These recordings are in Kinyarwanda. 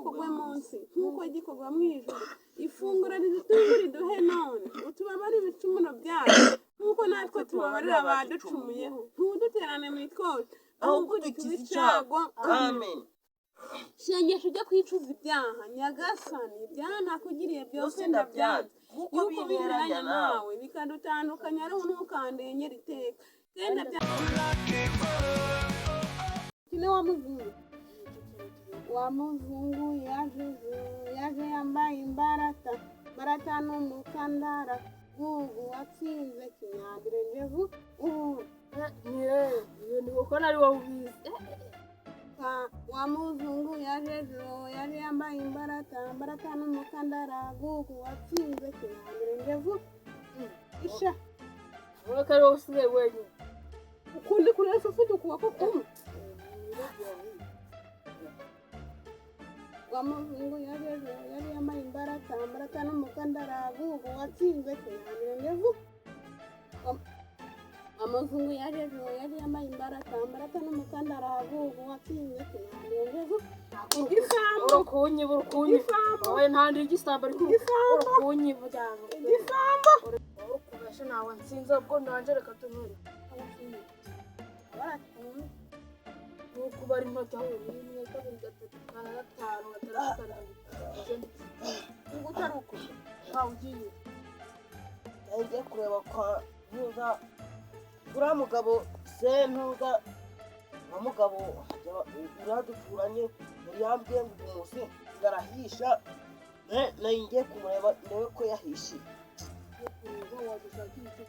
Gikorwe munsi nk'uko gikorwa mu ijuru. Ifunguro ridutunga riduhe none, utubabarire ibicumuro byacu nk'uko natwe tubabarira abaducumuyeho, ntuduterane mu itwoshya, ahubwo udukize icyago. Amen. Amen. Shengesho ujya kwicuza ibyaha. Nyagasani, ibyaha nakugiriye byose ndabyanze, kuko yuko binteranya binteranya nawe nawe bikadutandukanya, ariho ntukandengera iteka genda bya kine. Wa muzungu, wa muzungu yaje ejo, yaje yambaye imbarata, imbarata n'umukandara. Gugu watsinze kinyandire njevu ubu. Ni kuko nari wowe ubizi. Wa muzungu yaje ejo, yaje yambaye imbarata, imbarata n'umukandara. Gugu watsinze kinyandire njevu isha. Wowe ko ari wowe usigaye wenyine. Ukundi kuresa ufite ukuboko kumwe. Wa muzungu yaje ejo, yari yambaye imbarata, imbarata n'umukandara. Gugu watsinze kinyandire njevu. Wa muzungu yaje ejo, yari yambaye imbarata, imbarata n'umukandara. Gugu watsinze kinyandire njevu. Igisambo! Urukunyiba, urukunyiba. Igisambo! Wowe nta ndi igisambo, ariko Igisambo! urukunyiba cyane. Igisambo! Urukubesha ntawe nsinze, ubwo nanjye reka tumere. Ni ukubara intoki aho: rimwe, kabiri, gatatu, kane, gatanu, gatandatu, karindwi, icyenda. Ngo utari uko. Ntawe ugiye. Ngiye kureba kwa ntuza uriya mugabo Sentuza wa mugabo uriya duturanye, yari yambwiye ngo uyu munsi ngarahisha. Nayo ngiye kumureba ndebe ko yahishiye. Ugiye kureba wadushaka ibiti.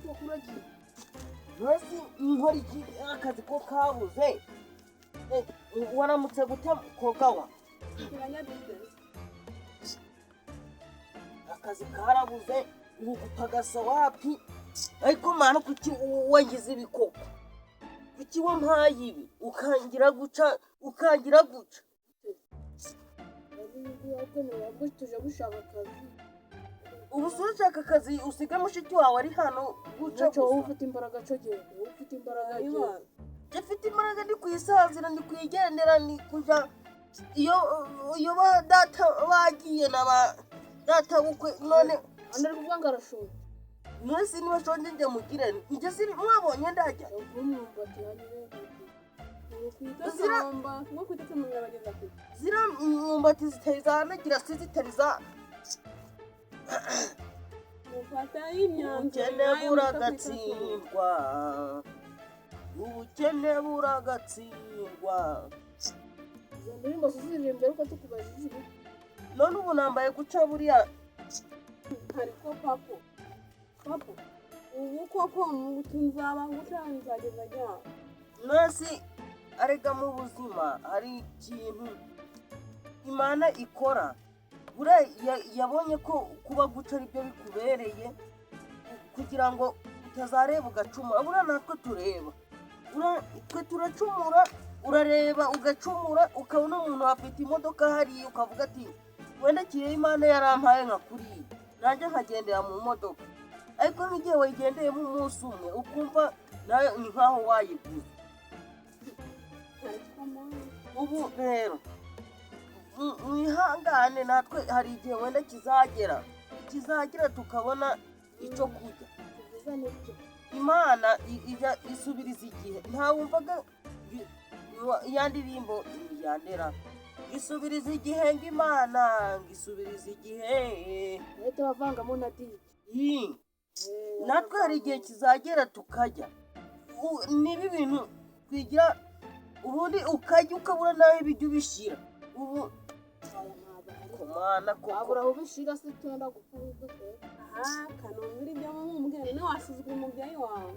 Kuko uragiye. Mbese nkora iki? Akazi ko kabuze. Waramutse gute kogawa? Kiranyabitse. Akazi karabuze, ubu gupagasa wapi. Ariko mana, kuki wangize ibi koko? Kuki wampaye ibi ukangira guca, ukangira guca? Tuje gushaka akazi. Ubu se urashaka akazi usige mushiki wawe ari hano guca? Cyo wowe Gusa ufite imbaraga, cyo genda, wowe ufite imbaraga, genda. Njye mfite imbaraga, ndi kwisanzira, ndi kwigendera, ndi kuja iyo ba data bagiye na ba data bukwe none. Andi ari kuvuga ngo arashonje. Mwese niba shonje njye mugire, njye siri mwabonye ndajya. Yaguha umwumbati hanyuma. Kwitotomba ngo kwitotomba birabageza kure. Ziriya myumbati zitari zanagira si zitari za Mufata imyanzuro Ubukene nyayo muto kwitotomba. buragatsindwa, ubukene buragatsindwa. Izo ndirimbo zizirimbye ariko tukubajije ibi. None ubu nambaye guca buriya. Ariko papo papo, ubu koko nzaba nguca nzageza ryari? Nasi arega mu buzima hari ikintu Imana ikora. Buriya yabonye ko kuba guca aribyo bikubereye kugira ngo utazareba ugacumura. Buriya natwe tureba. Buriya twe turacumura, urareba ugacumura, ukabona umuntu afite imodoka hariya ukavuga ati: "Wenda kireho Imana yarampaye nka kuriya, nanjye nkagendera mu modoka." Ariko nk'igihe wayigendeyemo umunsi umwe ukumva nawe ni nkaho wayiguze. Ariko mama. Ubu rero mwihangane, natwe hari igihe wenda kizagera tukabona icyo kurya. Tuvuze nibyo. Imana ijya isubiriza igihe. Ntawumvaga ya ndirimbo yandera isubiriza igihe, ngo Imana ngo isubiriza igihe? Bahita bavangamo na dije. Natwe hari igihe kizagera tukajya. Niba ibintu twigira ubundi ukajya ukabura nawe ibijya ubishyira ubu kumana koko. Wabura aho ubishira se, twenda gupfa ubwo twe. Aha kanumvira ibyo mumubwira, none wasuzugura umubyeyi wawe?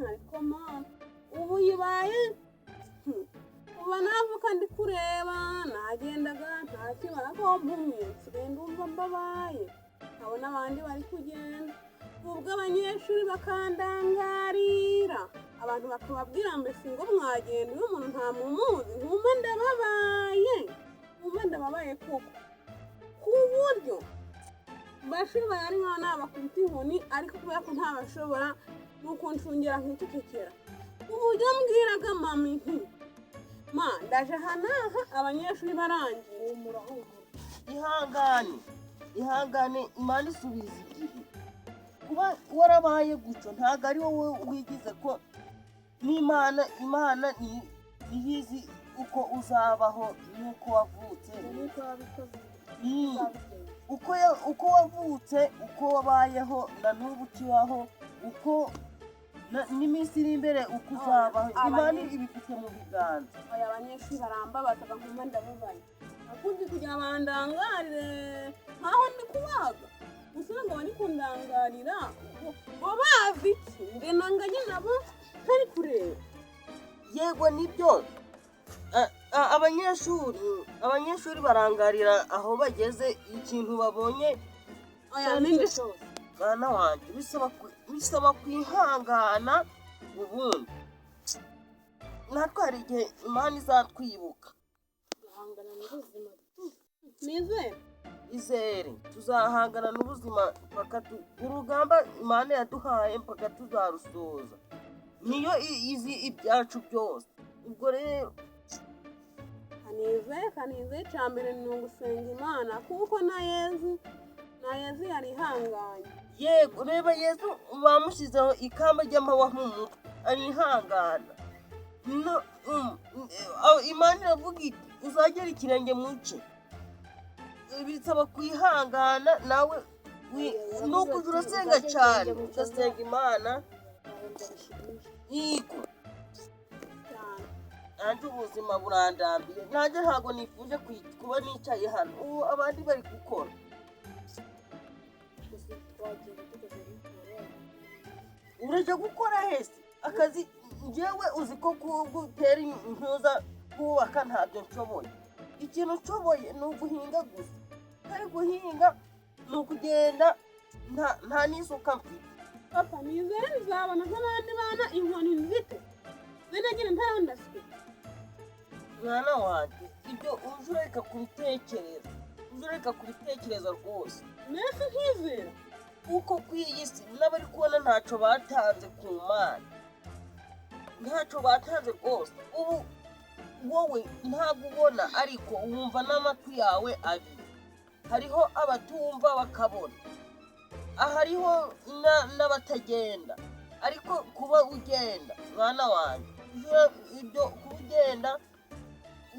Ariko mama, ubu yibaye. Kuva navuka ndi kureba nagendaga nta kibazo, mpumye nsigaye ndumva mbabaye, nkabona abandi bari kugenda, ubwo abanyeshuri bakandangarira, abantu bakababwira mbese ngo mwagenda uyu muntu ntamumuzi, nkumva ndababaye, nkumva ndababaye koko, ku buryo bashoboye ari nkaho nabakubita inkoni, ariko kubera ko ntabashobora. Ni ukuncungira nkicecekera. Uburyo mbwiraga mama nti: "Ma, ndaje aha n'aha, abanyeshuri barangiye." Humura, humura. Ihangane, ihangane, Imana isubiza igihe. Kuba warabaye gutyo ntabwo ari wowe wigize ko n'Imana. Imana niyo izi uko uzabaho n'uko wavutse. Nuko wabikoze. Uzabigenza. Uko wavutse, uko wabayeho na n'ubu ukibaho, uko n'iminsi iri imbere uko uzabaho, Imana ibifite mu biganza. Aya abanyeshuri barambabazaga nkumva ndababaye. Nakunze kugira bandangarire nkaho ndi kubaga gusa, ngo bari kundangarira bo bazi iki? Nge nanganye nabo ntari kureba. Yego, nibyo. Abanyeshuri barangarira aho bageze, ikintu babonye. Oya. Icyo ari Ninde? cyo cyose. Mwana wanjye, bisaba kwihangana. Ubundi natwe hari igihe Imana izatwibuka. Guhangana n'ubuzima. Nizere. Izere, tuzahangana n'ubuzima mpaka urugamba Imana yaduhaye mpaka tuzarusoza. Niyo izi ibyacu byose. Ubwo rero Kanizere, kanizere, icya mbere ni ugusenga Imana, kuko na Yezu yarihanganye. Yego, reba Yesu, bamushyizeho ikamba ry'amahwa mu mutwe, arihangana. No, Imana iravuga iti: "Uzagera ikirenge mu cye." Bisaba kwihangana nawe ni ukujya urasenga cyane, ugasenga Imana. Yego. Cyane. Nanjye ubuzima burandambiye, nanjye ntabwo nifuje kuba nicaye hano ubu abandi bari gukora. Gusa twagenda tukajya gukora. Urajya gukora hese akazi? Njyewe uzi ko gutera intuza, kubaka ntabyo nshoboye. Ikintu nshoboye ni uguhinga gusa, kandi guhinga ni ukugenda nta n'isuka mfite. Papa, nizere nzabona nk'abandi bana inkoni nzite zinagira ntarandaswe. Mwana wanjye, ibyo uje ureka kubitekereza, uje ureka kubitekereza rwose. Mbese nkizera. Kuko ku iyi si n'abari kubona ntacyo batanze ku Mana, ntacyo batanze rwose. Ubu wowe ntabwo ubona, ariko wumva n'amatwi yawe abiri. Hariho abatumva bakabona, hariho n'abatagenda, ariko kuba ugenda, mwana wanjye, ibyo kuba ugenda,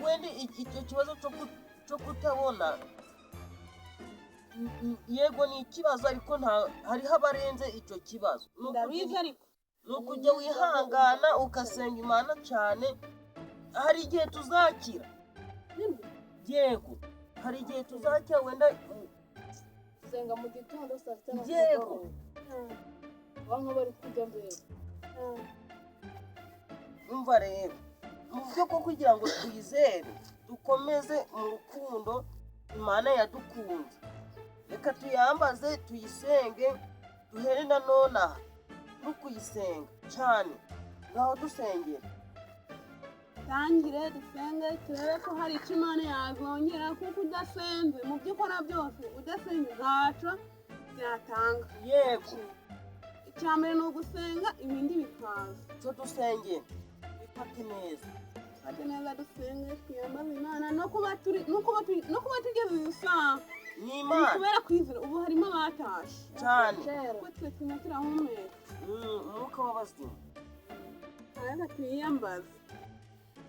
wenda icyo kibazo cyo kutabona, yego ni ikibazo, ariko nta hariho abarenze icyo kibazo. Ni Ndabizi, ariko ni ukujya wihangana, ugasenga Imana cyane. Hari igihe tuzakira. Nibwo. Yego, hari igihe tuzakira wenda. Gusenga mu gitondo, saa sita na Yego. nimugoroba, bamwe bari kurya mbere. Umva rero, mu byo ko kugira ngo twizere, dukomeze mu rukundo Imana yadukunze, reka tuyambaze, tuyisenge, duhere na nonaha turi kuyisenga cyane. Ngaho dusengera. Tangire dusenge, turebe ko hari icyo Imana yazongera, kuko udasenze, mu byo ukora byose udasenze ntacyo byatanga. Icya mbere ni ugusenga, ibindi bikaza. Cyo dusengera, wifate neza. Fate neza, dusenge, twiyambaze Imana. No kuba tugeze iyi saha Ni ni Imana. kubera kwizera. Ubu harimo abatashe Cyane. Kera. kuko twe turimo turahumeka. Umwuka w'abazima. Ariko twiyambaze.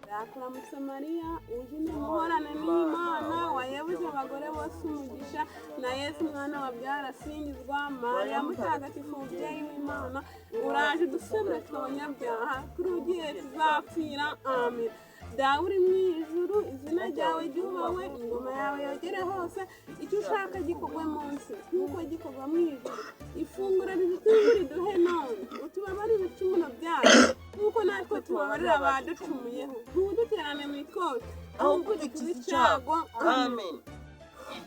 Ndakuramutsa Mariya, uje muhorana n'Imana, wayebuje abagore bose umugisha, na Yesu umwana wabyara asingizwa. Mariya mutagatifu, umubyeyi w'Imana, uraje udusabira twe abanyabyaha, kuri ugiye tuzapfira. Amen. Dawe uri mu ijuru, izina ryawe ryubahwe, ingoma yawe yogere hose, icyo ushaka gikorwe munsi nk'uko gikorwa mu ijuru. Ifunguro ridutunga riduhe none, utubabarire ibicumuro byacu nk'uko natwe tubabarira abaducumuyeho, ntuduterane mu ikosi, ahubwo udukize icyago. Amen. Amen.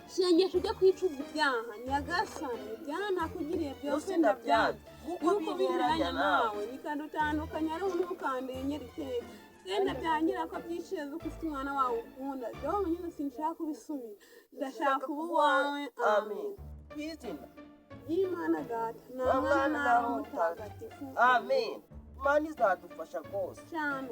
Isengesho ryo kwicuza ibyaha. Nyagasani, ibyaha nakugiriye byose ndabyanze, kuko yuko binyuranya binyuranya nawe, nawe bikadutandukanya, ari ntukandengera iteka. Genda byangira ko byisheze ko ufite umwana wawe ukunda. Dawe nyine, sinshaka kubisubira, ndashaka kuba uwawe. Amen. Ku izina Y'Imana Data na Na Mwana Mwana na na Roho Roho Mutagatifu. Amen. Imana izadufasha rwose. Cyane.